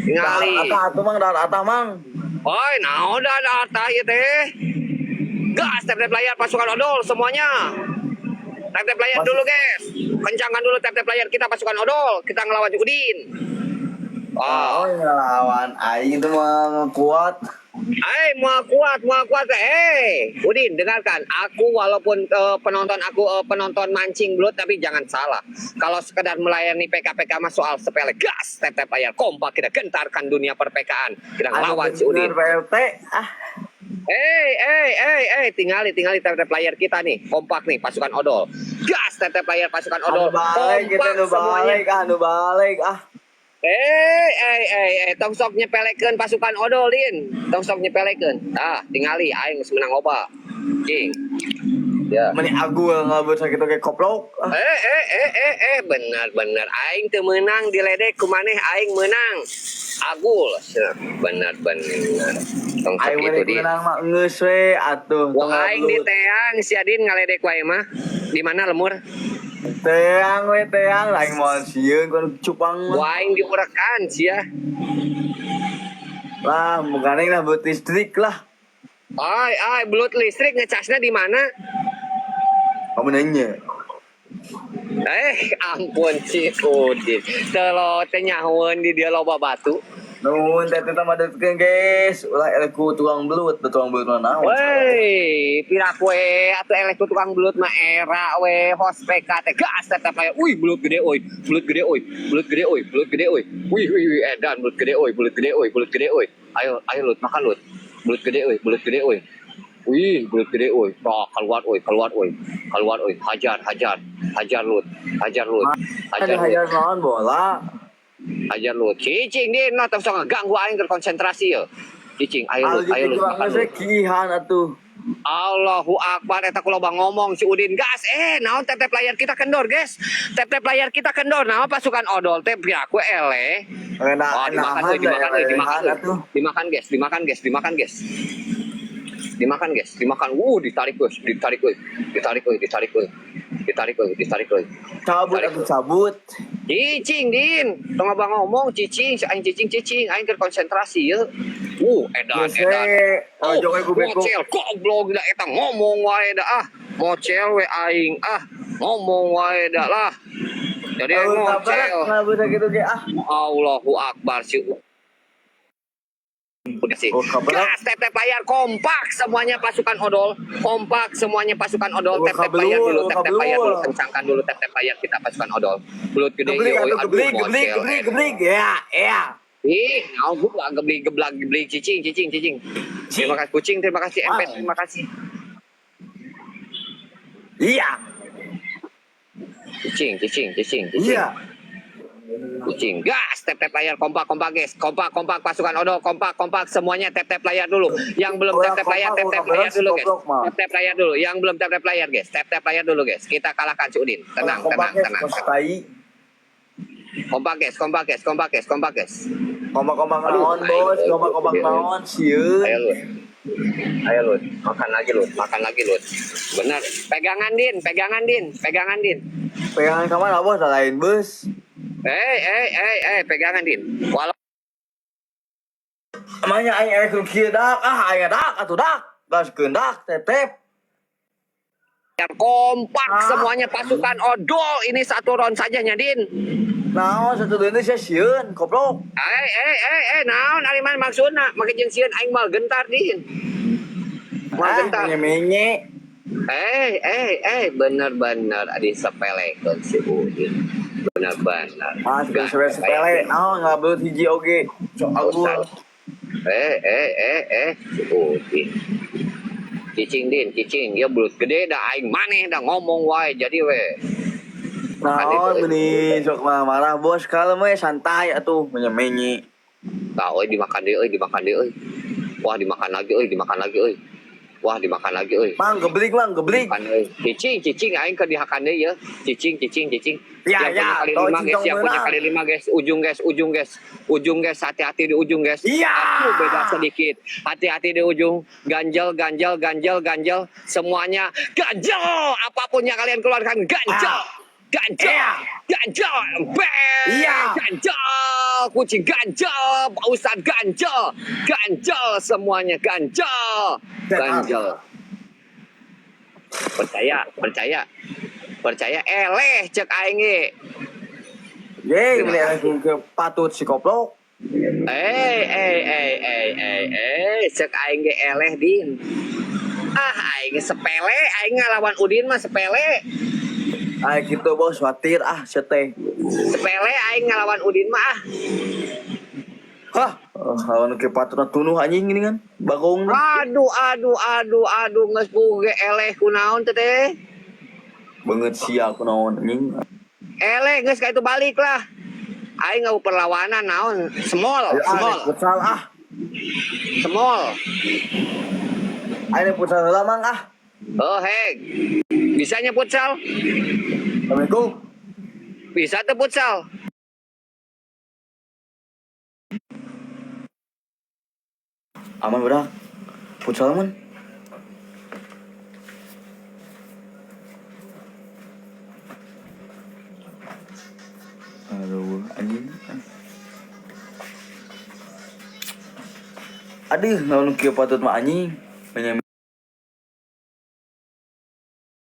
Tingali. Atah atuh, Mang, dahar atah, Mang. Oi, naon dah atah ieu teh? Gas, tap tap layar pasukan odol semuanya. Tap tap layar dulu, guys. Kencangkan dulu tap tap layar kita, pasukan odol. Kita ngelawan Udin. Oh, Oh, ngelawan aing itu mah kuat. Eh, mau kuat, mau kuat. Eh, Udin, dengarkan. Aku walaupun penonton aku penonton mancing belut, tapi jangan salah. Kalau sekedar melayani PK-PK mah soal sepele. Gas, tap tap layar kompak, kita gentarkan dunia per-PK-an. Kita ngelawan si Udin. Bener, PLT. Ah, Eh, eh, eh, eh, tingali, tingali tap tap layar kita nih, kompak nih pasukan odol. Gas, tap tap layar pasukan odol. Anu balik kita Kompak nu semuanya. Balik ah, nu balik ah. Eh, eh, eh, eh, tong sok nyepelekeun pasukan odol, Din. Tong sok nyepelekeun. Ah, tingali aing geus menang loba. Cing. Ya. Meni agul ngabut sakitu ge, koplok. Ah. Eh, eh, eh, eh, eh, benar, benar. Aing teu meunang diledek ku maneh, aing menang. Agul, benar, benar. Tong sok Aing kitu, meni Din. Menang mah geus we atuh. Wah, Tong aing ngablut. Diteang si Adin ngaledek wae mah. Di mana lemur? Teang we teang, aing moal sieun ku anu cupang mah. Wah, aing diurekan sia. Lah, bukan lah buat listrik lah. Ai, ai, belut listrik ngecasnya di mana? Kamu nanya. Eh, ampun si Udin. Telo teh nyahoeun di dia loba batu. Nuhun teh teh tambah deukeun, guys. Ulah eleh ku tukang belut, tukang belut mah naon. Woi, piraku we atuh eleh ku tukang belut mah era we host PK teh gas tetep aya. Wih, belut gede euy, belut gede euy, belut gede euy, belut gede euy. Wih, wih, wih, edan belut gede euy, belut gede euy, belut gede euy. Ayo, ayo lut, makan lut. Belut gede euy, belut gede euy. Wih, belut gede euy. Tah, keluar euy, keluar euy. Keluar euy, hajar, hajar. Hajar lut, hajar lut, Ada hajar lut. Hajar naon bola. Hajar lut. Cicing din, nah tong sok ganggu aing terkonsentrasi ya. Cicing, ayo lut, ayo lut, makan Geus lut. Kihan atuh. Allahu Akbar, eta ku loba ngomong si Udin. Gas, eh, naon tap tap layar kita kendor, guys. Tap tap layar kita kendor, naon pasukan odol teh piraku eleh. Enak. Oh, dimakan euy, dimakan euy, dimakan euy. Atuh. Dimakan, guys, dimakan, guys, dimakan, guys. Dimakan, guys, dimakan. Ditarik, guys, ditarik euy. Ditarik euy, ditarik euy. Ditarik euy, ditarik euy. Cabut Tarik. Atuh cabut. Cicing, Din. Tong abang ngomong cicing, aing cicing cicing, aing keur konsentrasi ya. Edan, Geus edan. we. Ojo we ku beko. Mocel goblok da eta ngomong wae da ah. Mocel we aing ah. Ngomong wae da lah. Jadi aing mocel. Ngabut sakitu ge ah. Allahu Akbar si udah sih. Oh, kabar. Gas, tap tap layar kompak semuanya pasukan odol, kompak semuanya pasukan odol, Oh, tap tap layar kabelul, dulu, tap tap layar dulu, kabelul. Kencangkan dulu tap tap layar kita pasukan odol. Belut gede Geblik ieu, atuh aduh, geblik geblik mocel, geblik eh. geblik. Ya, ya. Ih, naon geblak geblik geblak geblik cicing cicing cicing. Terima kasih kucing, terima kasih MP, Ah. terima kasih. Iya. Cicing cicing cicing cicing. Iya. Kucing. Gas, tap tap layar kompak kompak, guys. Kompak kompak pasukan odol, kompak kompak semuanya, tap tap layar dulu. Yang belum tap tap layar, tap tap layar dulu, guys. Tap tap layar dulu. Yang belum tap tap layar, guys. Tap tap layar dulu, guys. Kita kalahkan si Udin. Tenang, tenang, tenang. Kos tai. Kompak, guys, kompak, guys, kompak, guys, kompak, guys. Kompak-kompak Aduh, naon, Bos? ayo, Kompak-kompak ayo. naon sieun. Ayo lu. Ayo lu, makan lagi lu, makan lagi lu. Benar. Pegangan Din, pegangan Din, pegangan Din. Pegangan ka mana, Bos? Lain bus. Eh, eh, eh, eh, pegangan Din. Walau Emangnya aing eleh ku kieu dak? Ah, aing dak atuh dak. Gaskeun dak tetep. Kompak Ah. semuanya pasukan odol ini, satu round saja Nyadin. Naon satu deui sia sieun, goblok. Eh, eh, eh, eh, naon ari man maksudna? Make jeung sieun aing mal gentar, Din. Mal Ah, gentar. menye. Eh, eh, eh, bener-bener adi sepelekeun si Udin. Bener-bener. Ah, sepele sepele. Naon ngabeut hiji oge. Sok agul. Eh, eh, eh, eh, si Udin. Cicing Din, cicing, ya belut gede dah aing maneh dah ngomong wae jadi we. Naon meni sok marah-marah, Bos, kalem we santai atuh menye. Tah euy, dimakan deui euy, dimakan deui euy. Wah, dimakan lagi euy, dimakan lagi euy. Wah, dimakan lagi euy. Mang geblik, mang geblik. Makan euy. Cicing, cicing aing keur dihakan deui ya. Cicing, cicing, cicing. Ya, Yang ya, punya kali tau lima, guys, cicong yang punya menang. kali lima, guys, ujung guys, ujung guys, ujung guys, hati-hati di ujung, guys. Iya. Aduh, beda sedikit. Hati-hati di ujung, ganjel, ganjel, ganjel, ganjel, semuanya ganjel. Apapun yang kalian keluarkan ganjel. Ah. Ganjel, Iya. ganjel, bang, Iya. ganjel, kucing ganjel, Pak Ustad ganjel, ganjel semuanya ganjel, Setan. ganjel. Percaya, percaya, percaya, eleh cek aing ge. Ye, meni eleh ke patut si koplok. Eh, eh, eh, eh, eh, eh, cek aing ge eleh din. Ah, aing ge sepele, aing ngalawan Udin mah sepele. Ay gitu bos, khawatir ah sete. Sepele aing ngalawan Udin mah ah. Hah, oh, lawan ke patut tunuh anjing ini kan. Bagong. Aduh, aduh, aduh, aduh, geus ge eleh kunaon teh teh. Banget sia aku naon anjing. Eleh geus ka itu balik lah. Aing nggak perlawanan naon, small, Ayo, ah, small, naik futsal ah. small. Ayo naik futsal heula mang ah. Oh, heg. Bisanya futsal? Assalamualaikum. Bisa tuh futsal. Aman udah. Futsal aman. Aduh, anjing. Aduh, naon kieu patut mah anjing. Banyak